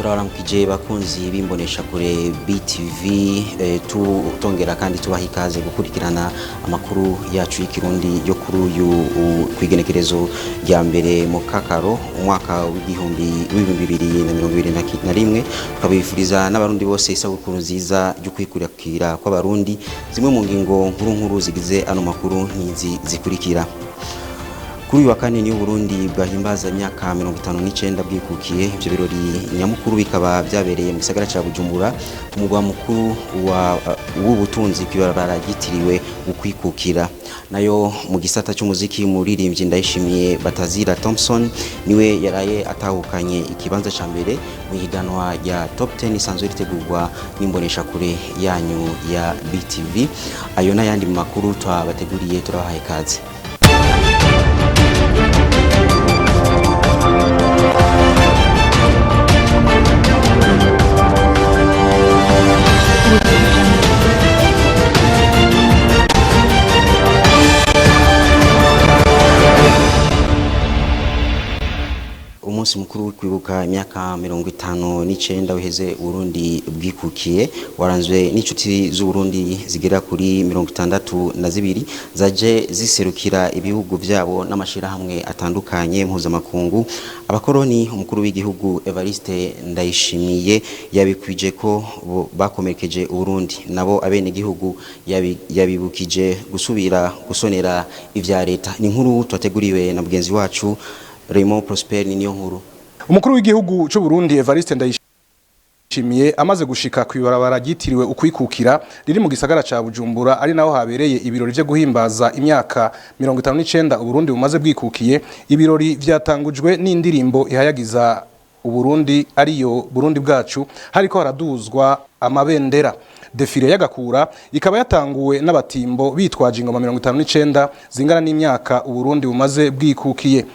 Turabaramukije bakunzi bimbonesha kure BTV, tongera kandi tubaha ikaze gukurikirana amakuru yacu y'ikirundi yo kuri uyu kwigenekerezo rya mbere mu Kakaro umwaka w'igihumbi w'2021. Tukabifuriza n'abarundi bose isabukuru nziza ryo kwikurikira kw'abarundi. Zimwe mu ngingo nkuru nkuru zigize ano makuru n'izi zikurikira: kuri uyu wa kane niyo Burundi bwahimbaza imyaka 59 bwikukiye. Ivyo birori nyamukuru bikaba byabereye mu gisagara ca Bujumbura, ku mugwa mukuru wa w'ubutunzi, kw'ibarabara ryitiriwe ukwikukira. Nayo mu gisata c'umuziki, umuririmbyi Ndayishimiye Batazira Thompson niwe yaraye atahukanye ikibanza ca mbere mu higanwa rya Top 10 isanzwe ritegurwa n'imboneshakure yanyu ya BTV. Ayo n'ayandi makuru twabateguriye, turabahaye ikaze. Umunsi mukuru wo kwibuka imyaka 59 wiheze Burundi bwikukiye waranzwe n'inshuti z'Uburundi zigera kuri 62 zaje ziserukira ibihugu vyabo n'amashirahamwe atandukanye mpuzamakungu. Abakoroni, umukuru w'igihugu Evariste Ndayishimiye yabikwije ko bakomerekeje Uburundi, nabo abene gihugu yabibukije gusubira gusonera ivya leta. Ni inkuru twateguriwe na mugenzi wacu Raymond Prosper. Ni niyo nkuru. Umukuru w'igihugu cy'u Burundi Evariste Ndayishimiye amaze gushika kw'ibarabara ryitiriwe ukwikukira riri mu gisagara ca Bujumbura, ari naho habereye ibirori vyo guhimbaza imyaka 59 Uburundi bumaze bwikukiye. Ibirori vyatangujwe n'indirimbo ihayagiza Uburundi, ariyo Burundi bwacu, hariko haraduzwa amabendera. Défilé y'agakura ikaba yatanguwe n'abatimbo bitwaje ingoma 59 zingana n'imyaka Uburundi bumaze bwikukiye,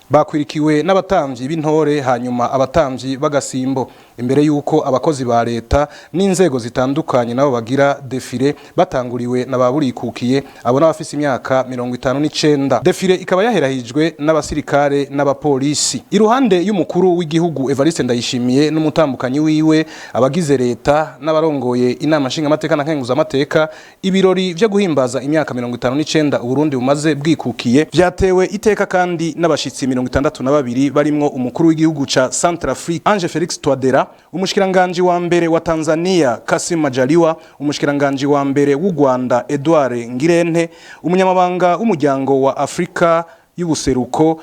bakwirikiwe n'abatamvyi b'intore, hanyuma abatamvyi b'agasimbo, imbere y'uko abakozi ba leta n'inzego zitandukanye nabo bagira défilé batanguriwe na baburikukiye, abo n'abafise imyaka 59. Défilé ikaba yaherahijwe n'abasirikare n'abapolisi. Iruhande y'umukuru w'igihugu Evariste Ndayishimiye n'umutambukanyi wiwe, abagize leta n'abarongoye inama nshingamateka na nkenguzamateka. Ibirori vyo guhimbaza imyaka 59 Uburundi bumaze bwikukiye vyatewe iteka kandi n'abashitsi 62, barimwo umukuru w'igihugu ca Centrafrique Ange Felix Touadera, umushikiranganje wa mbere wa Tanzania Kassim Majaliwa, umushikiranganje wa mbere w'u Rwanda Edouard Ngirente, umunyamabanga w'umuryango wa Afrika y'ubuseruko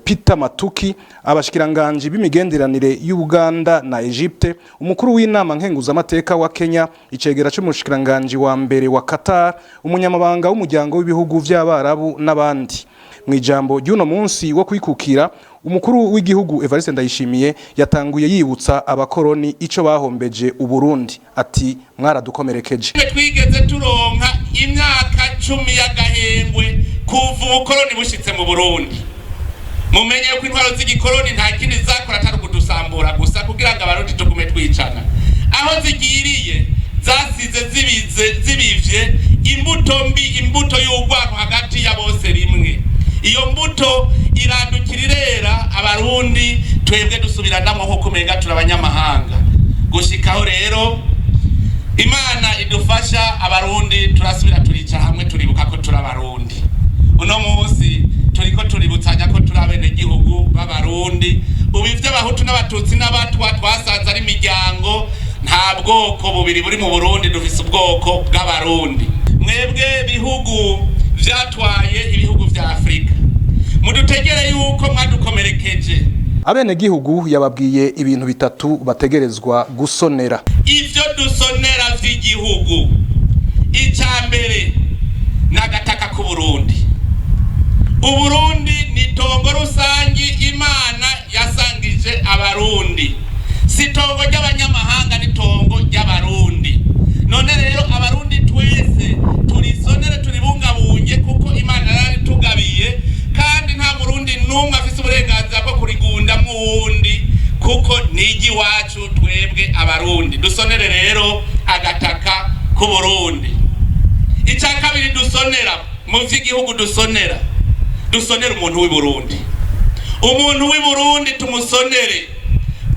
Peter Matuki, abashikiranganje b'imigenderanire y'Uganda na Egypte, umukuru w'inama nkenguzamateka wa Kenya, icegera c'umushikiranganje wa mbere wa Qatar, umunyamabanga w'umuryango w'ibihugu vy'Abarabu n'abandi. Mu ijambo ry'uno munsi wo kwikukira, umukuru w'igihugu Evariste Ndayishimiye yatanguye yibutsa abakoroni ico bahombeje Uburundi, ati: "Mwaradukomerekeje." Twigeze turonka imyaka 10 y'agahengwe kuva ubukoroni bushitse mu Burundi. Mumenye ko intwaro z'igikoroni nta kindi zakora atari ukudusambura gusa kugira ngo abarundi tugume twicana. Aho zigiriye zasize zibize zibivye imbuto mbi, imbuto y'urwanko hagati ya bose rimwe. Iyo mbuto irandukira, irera, abarundi twebwe dusubiranamwo nk'uko umenga turi abanyamahanga. Gushikaho rero Imana idufasha, abarundi turasubira turicara hamwe, turibuka ko turi abarundi. Uno munsi turiko tuributsanya ko turi abenegihugu b'abarundi. Ubu ivy'abahutu n'abatutsi n'abatwa twasanze ari imiryango. Nta bwoko bubiri buri mu Burundi, dufise ubwoko bw'abarundi. Mwebwe bihugu vyatwaye ibihugu vya Afurika, mudutegere yuko mwadukomerekeje. Abenegihugu yababwiye ibintu bitatu bategerezwa gusonera. Ivyo dusonera vy'igihugu, ica mbere ni agataka k'Uburundi. Uburundi ni itongo rusangi Imana yasangije abarundi, si itongo ry'abanyamahanga, ni itongo ry'abarundi. None rero abarundi twese turisonere, turibungabunge, kuko Imana yararitugabiye, kandi nta murundi n'umwe afise uburenganzira bwo kurigundamwo uwundi, kuko ni iry'iwacu twebwe abarundi. Dusonere rero agataka k'Uburundi. Icya kabiri dusonera mu vy'igihugu, dusonera umuntu w'i Burundi. Umuntu w'i Burundi tumusonere.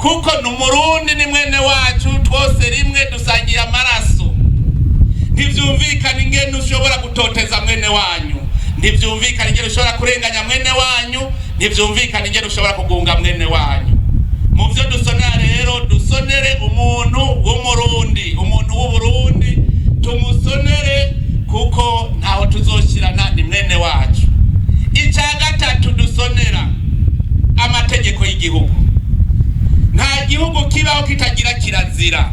Kuko ni Umurundi, ni mwene wacu, twose rimwe, dusangiye amaraso. Ntivyumvikana ingene ushobora gutoteza mwene wanyu, ntivyumvikana ingene ushobora kurenganya mwene wanyu, ntivyumvikana ingene ushobora kugunga mwene wanyu. Mu vyo dusonera rero, dusonere umuntu w'Umurundi, umuntu w'Uburundi tumusonere, kuko ntaho tuzoshirana, ni mwene wacu. Icya gatatu, dusonera amategeko y'igihugu. Nta gihugu kibaho kitagira kirazira.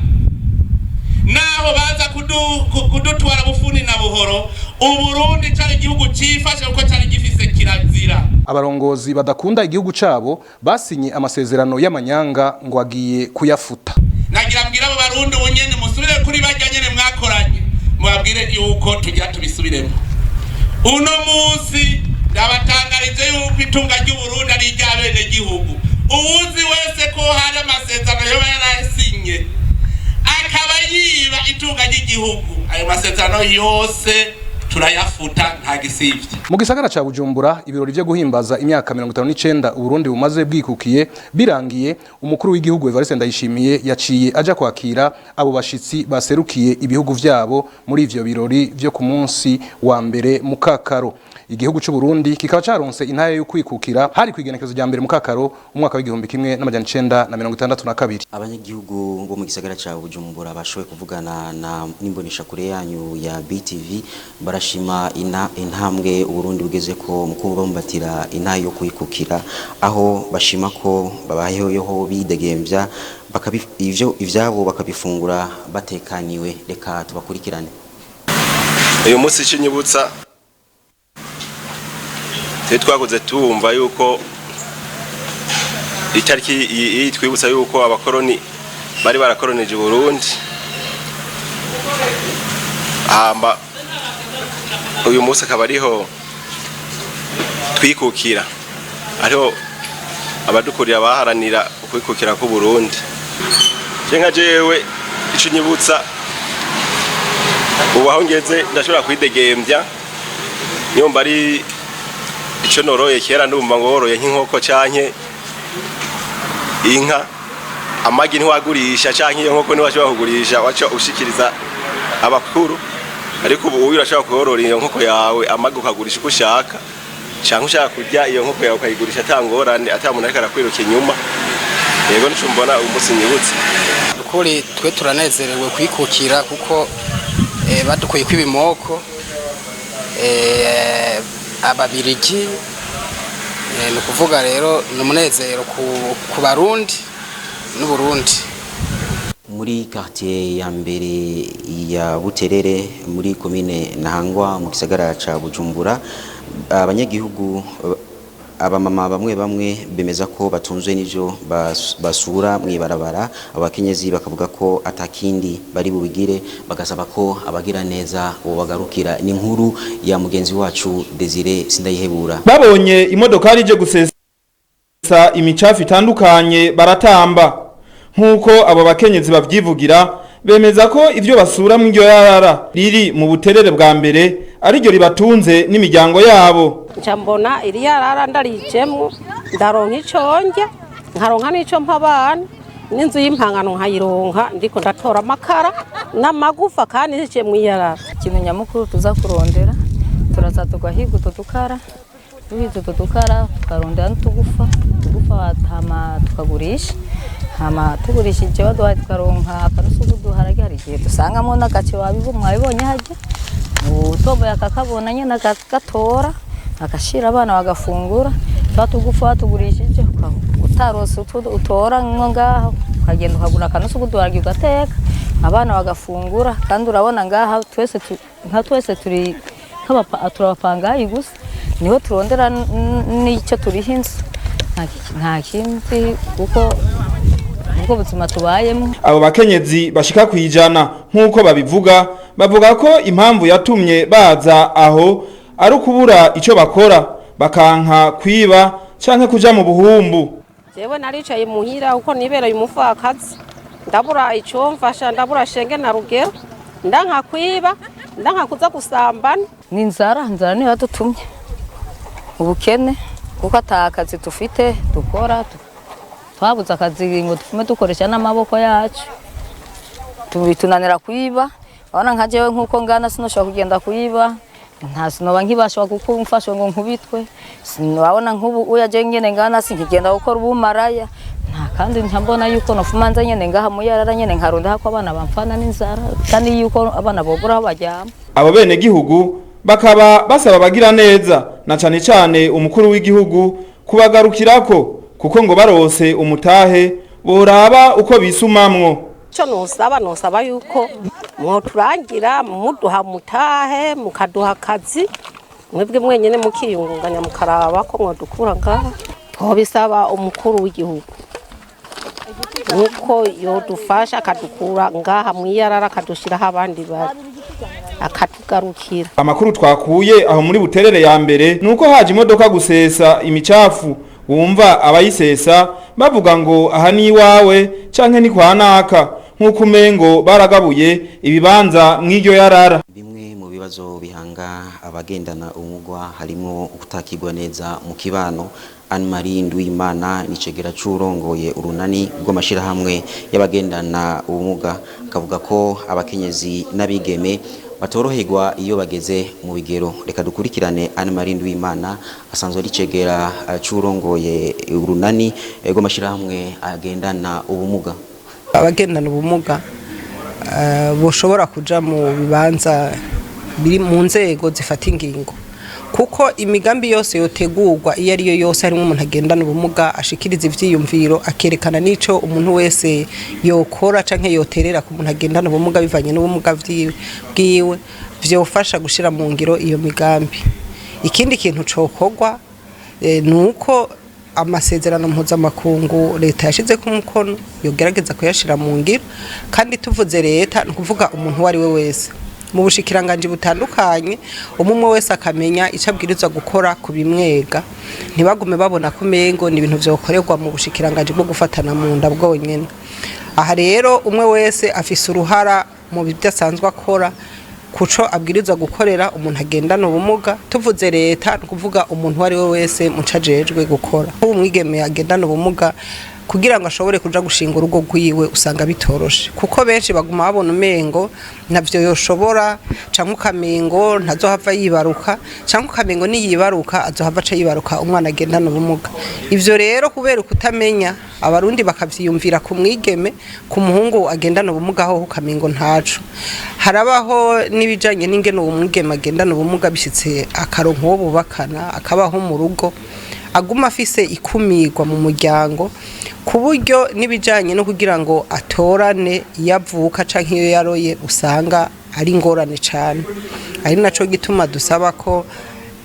Naho baza kudutwara bufuni na buhoro, Uburundi cari igihugu cifashe kuko cari gifise kirazira. Abarongozi badakunda igihugu cabo basinye amasezerano y'amanyanga ngo agiye kuyafuta. Nagira mbwira abo Barundi ubu nyene, musubire kuri barya nyene mwakoranye, mubabwire yuko tugira tubisubiremo. Uno munsi ndabatangarije yuko itunga ry'Uburundi ari iry'abenegihugu. Uwuzi wese ko hari amasezerano yoba yarasinye akaba yiba itunga ry'igihugu, ayo masezerano yose turayafuta, nta gisivye. Mu gisagara ca Bujumbura, ibirori vyo guhimbaza imyaka 59 Uburundi bumaze bwikukiye birangiye, umukuru w'igihugu Evariste Ndayishimiye yaciye aja kwakira abo bashitsi baserukiye ibihugu vyabo muri ivyo birori vyo ku munsi wa mbere Mukakaro. Igihugu c'u Burundi kikaba caronse intahe yo kwikukira hari kwigenekerezo rya mbere Mukakaro umwaka w'1962. Abanyagihugu bo mu gisagara ca Bujumbura bashoboye kuvugana na n'imbonesha kure yanyu ya BTV barashima intambwe Uburundi bugeze ko mu kubumbatira intahe yo kwikukira, aho bashima ko babayeho bidegemvya, ivyo ivyabo bakabifungura batekaniwe. Reka tubakurikirane. Uyu munsi cy'inyibutsa twe twakoze tumva yuko itariki iyi twibutsa yuko abakoroni bari barakoronije Burundi. Hamba uyu munsi akaba ariho twikukira, ariho abadukurira baharanira ukwikukira ku Burundi. Je nka jewe, ico nyibutsa, ubu aho ngeze ndashobora kwidegembya. Nyumva ari ico noroye kera, ndumva ngo woroye nk'inkoko canke inka, amagi ntiwagurisha, canke iyo nkoko ntiwashobora kugurisha, waca ushikiriza abakuru. Ariko ubu uyu urashobora kuyorora iyo nkoko yawe, amagi ukagurisha uko ushaka, canke ushaka kurya iyo nkoko yawe ukayigurisha ata ngorane, ata muntu ariko arakwiruka inyuma. Yego, nico mbona uyu munsi nyibutse. Ukuri twe turanezerewe kwikukira, kuko badukuye kw'ibimoko Ababirigi. Ni ukuvuga rero ni umunezero ku Barundi n'Uburundi. Muri quartier ya mbere ya Buterere, muri komine Ntahangwa, mu gisagara ca Bujumbura, abanyagihugu, abamama bamwe bamwe bemeza ko batunzwe n'ivyo basura mw'ibarabara. Abakenyezi bakavuga ko atakindi bari bubigire, bagasaba ko abagira neza bobagarukira. Ni inkuru ya mugenzi wacu Desire Sindayihebura. Babonye imodokari ije gusesa imicafu itandukanye baratamba. Nk'uko abo bakenyezi bavyivugira, bemeza ko ivyo basura mw'iryo yarara riri mu Buterere bwa mbere ariryo ribatunze n'imiryango yabo. Nca mbona iri yarara ndarijemwo, ndaronka ico ndya, nkaronka n'ico mpa abana, n'inzu y'impangano nkayironka ndiko ndatora amakara n'amagufa kandi niciye mw'iyarara. Ikintu nyamukuru tuza kurondera, turaza tugahiga utwo dukara, duhize utwo dukara tukarondera n'utugufa, utugufa hama tukagurisha. Hama tugurishije baduhaye tukaronka akanusu k'uduharage. Hari igihe dusangamo n'agace, mwabibonye harya, utomboye akakabona nyene akagatora agashira abana bagafungura. Twa tugufa batugurishije, utarose utwo utora mwo ngaho, ukagenda ukagura akanusu k'uduharage ugateka abana bagafungura. Kandi urabona ngaha twese nka twese turi turabapangayi gusa, niho turondera n'icyo turiha inzu. Nta kindi, kuko ubwo buzima tubayemo. Abo bakenyezi bashika kwijana, nk'uko babivuga, bavuga ko impamvu yatumye baza aho ari ukubura ico bakora, bakanka kwiba canke kuja mu buhumbu. Jewe naricaye muhira uko nibereye umupfakazi, ndabura ico mfasha, ndabura shenge na rugero, ndanka kwiba, ndanka kuza gusambana. Ni inzara, inzara niyo yadutumye, ubukene, kuko ata kazi dufite dukora. Twabuze akazi ngo tufume dukoresha n'amaboko yacu, bitunanira kuyiba. Urabona nka jewe nk'uko ngana sinoshobora kugenda kuyiba, nta sinoba nkibashobora kuko mfashwe ngo nkubitwe. Sinabona nk'ubu uya je nyene ngana sinkigenda gukora ubumaraya, nta kandi nca mbona yuko nofuma nza nyene ngaha muyarara nyene nkarunda ko abana bamfana n'inzara, kandi yuko abana bobura aho baryama. Abo bene gihugu bakaba basaba abagira neza na cane cane umukuru w'igihugu kubagarukirako, kuko ngo barose umutahe boraba uko bisumamwo. Icyo nusaba yuko mwoturangira muduha mutahe, mukaduha akazi, mwebwe mwenyine mukiyungunganya, mukaraba ko mwadukura ngaha. Twobisaba umukuru w'igihugu nuko yodufasha akadukura ngaha mwiyarara, akadushiraho abandi bari, akatugarukira. Amakuru twakuye aho muri Buterere ya mbere nuko haje imodoka gusesa imicafu, wumva abayisesa bavuga ngo aha ni iwawe canke ni kwa naka, nk'uko umengo baragabuye ibibanza mw'iryo yarara. Bimwe mu bibazo bihanga abagendana ubumuga harimo kutakirwa neza mu kibano. Anne Marie Nduwimana nicegera c'urongoye urunani rw'amashirahamwe y'abagendana ubumuga, akavuga ko abakenyezi n'abigeme batoroherwa iyo bageze mu bigero. Reka dukurikirane Anne Marie Nduwimana, asanzwe ari cegera c'urongoye urunani rw'amashirahamwe agendana ubumuga. Abagendana ubumuga boshobora kuja mu bibanza biri mu nzego zifata ingingo, kuko imigambi yose yotegurwa iyo ari yo yose harimo umuntu agendana ubumuga ashikiriza ivyiyumviro, akerekana n'ico umuntu wese yokora canke yoterera ku muntu agendana ubumuga bivanye n'ubumuga bwiwe, vyofasha gushira mu ngiro iyo migambi. Ikindi kintu cokorwa ni uko amasezerano mpuzamakungu leta yashize ku mukono yogerageza kuyashira mu ngiro. Kandi tuvuze leta, ni ukuvuga umuntu uwo ari we wese mu bushikiranganji butandukanye, umwe wese akamenya icyo abwirizwa gukora ku bimwega, ntibagume babona ko umengo ni ibintu vyokorerwa mu bushikiranganji bwo gufatana mu nda bwonyene. Aha rero umwe wese afise uruhara mu byo asanzwe akora kuco abwirizwa gukorera umuntu agendana ubumuga. Tuvuze leta, ni ukuvuga umuntu uwo ari we wese muco ajejwe gukora. Nk'ubu umwigeme agendana ubumuga, kugira ngo ashobore kuja gushinga urugo rwiwe usanga bitoroshe, kuko benshi baguma babona umengo ntavyo yoshobora, canke ukamengo ntazohava yibaruka, canke ukamengo niyibaruka azohava aca yibaruka umwana agendana ubumuga. Ivyo rero kubera ukutamenya, Abarundi bakavyiyumvira ku mwigeme, ku muhungu agendana ubumuga ho ukamengo ntaco. Harabaho n'ibijanye n'ingene uwo mwigeme agendana ubumuga bishitse akaronka uwo bubakana, akabaho mu rugo, aguma afise ikumirwa mu muryango, ku buryo n'ibijanye no kugira ngo atorane iyo avuka canke iyo yaroye usanga ari ingorane cane. Ari naco gituma dusaba ko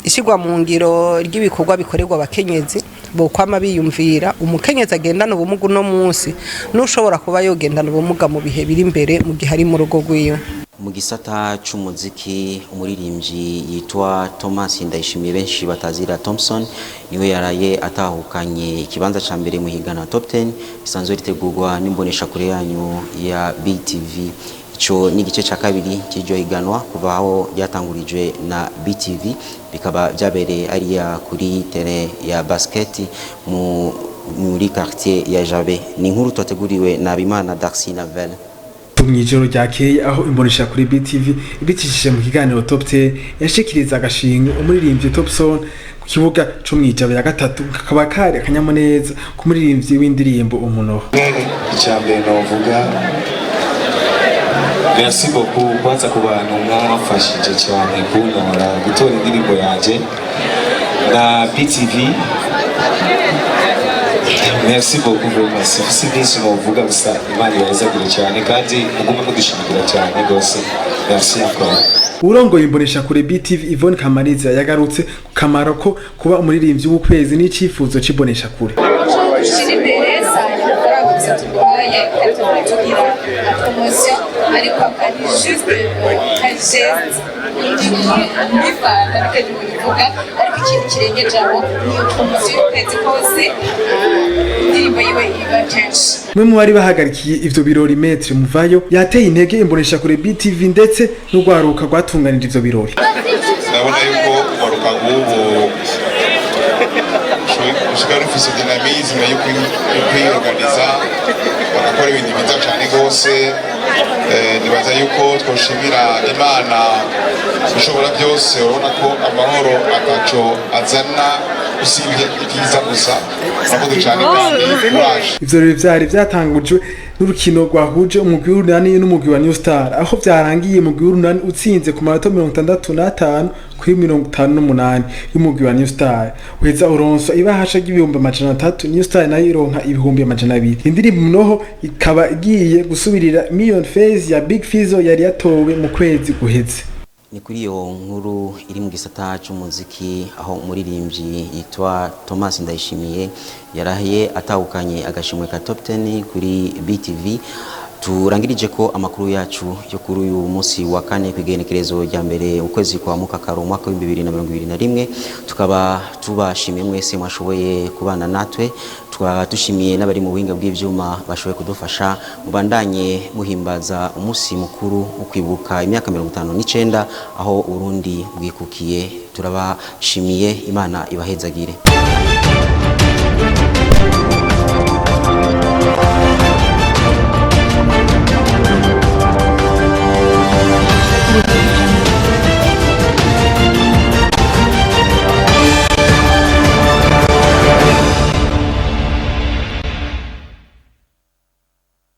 ishyirwa mu ngiro ry'ibikorwa bikorerwa abakenyezi bokwama biyumvira umukenyezi agendana ubumuga uno munsi n'ushobora kuba yogendana ubumuga mu bihe biri imbere mu gihe ari mu rugo rwiwe. Mu gisata c'umuziki, umuririmbyi yitwa Thomas Ndayishimiye, benshi batazira Thompson, niwe yaraye atahukanye ikibanza ca mbere mu higanwa Top 10 bisanzwe ritegurwa n'imbonesha kure yanyu ya BTV. Ico ni igice ca kabiri cy'iryo higanwa kuva aho ryatangurijwe na BTV, bikaba byabereye ariya kuri terrain ya basket muri quartier ya Jabe. Ni inkuru twateguriwe na Bimana Darcy Navel. Mw'ijoro ryakeye, aho imbonesha kuri BTV ibicishije mu kiganiro Top 10 yashikiriza agashinga umuririmbyi Thompson ku kibuga co mw'Ijabe ya gatatu, kakaba kari akanyamuneza ku muririmbyi w'indirimbo Umunoho. Icya mbere novuga merci beaucoup kwanza ku bantu mwafashije cyane kuntora, gutora indirimbo yanjye na BTV. Merci beaucoup vraiment. Si byinshi novuga, gusa Imana ibahezagire cyane kandi mugume mudushimikira cyane rwose. Merci encore. Urongoye imbonesha kure BTV, Yvonne Kamariza, yagarutse ku kamaro ko kuba umuririmbyi w'ukwezi n'icifuzo c'imbonesha kure. Dushyira imbere si amafaranga gusa tuduhaye kandi tugira promotion, ariko ari juste nka geste mbivanga bikajya bivuga, ariko ikindi kirengeje aho niyo promotion y'ukwezi kose indirimbo yiwe iba kenshi. Mwe mu bari bahagarikiye ivyo birori, Maître Muvayo, yateye intege imbonesha kure BTV ndetse n'urwaruka rwatunganije ivyo birori. Ndabona yuko urwaruka rw'ubu Rusigaye rufise dynamisme yo kwiyorganiza, bagakora ibintu byiza cyane rwose. Nibaza yuko twoshimira Imana ishobora byose. Urabona ko amahoro ataco azana usibye ibyiza gusa. Murakoze cyane kandi courage. Ivyo rero vyari vyatangujwe n'urukino rwahuje umugwi w'Urunani n'umugwi wa New Star, aho vyarangiye umugwi w'Urunani utsinze ku manota 65 kuri 58 y'umugwi wa New Star, uheza uronswa ibahasha ry'ibihumbi 300, New Star nayo ironka ibihumbi 200. Indirimbo noho ikaba igiye gusubirira Million Face ya Big Fizzo yari yatowe mu kwezi guheze. Ni kuri iyo nkuru iri mu gisata cy'umuziki, aho umuririmbyi yitwa Thomas Ndayishimiye yarahiye atahukanye agashimwe ka top 10 kuri BTV, turangirije ko amakuru yacu yo kuri uyu munsi wa kane, ku igenekerezo rya mbere, ukwezi kwa Mukakaro, umwaka wa 2021. Tukaba tubashimiye mwese mwashoboye kubana natwe, tukaba dushimiye n'abari mu buhinga bw'ivyuma bashoboye kudufasha. Mubandanye muhimbaza umunsi mukuru wo kwibuka imyaka 59 aho Urundi bwikukiye. Turabashimiye, Imana ibahezagire.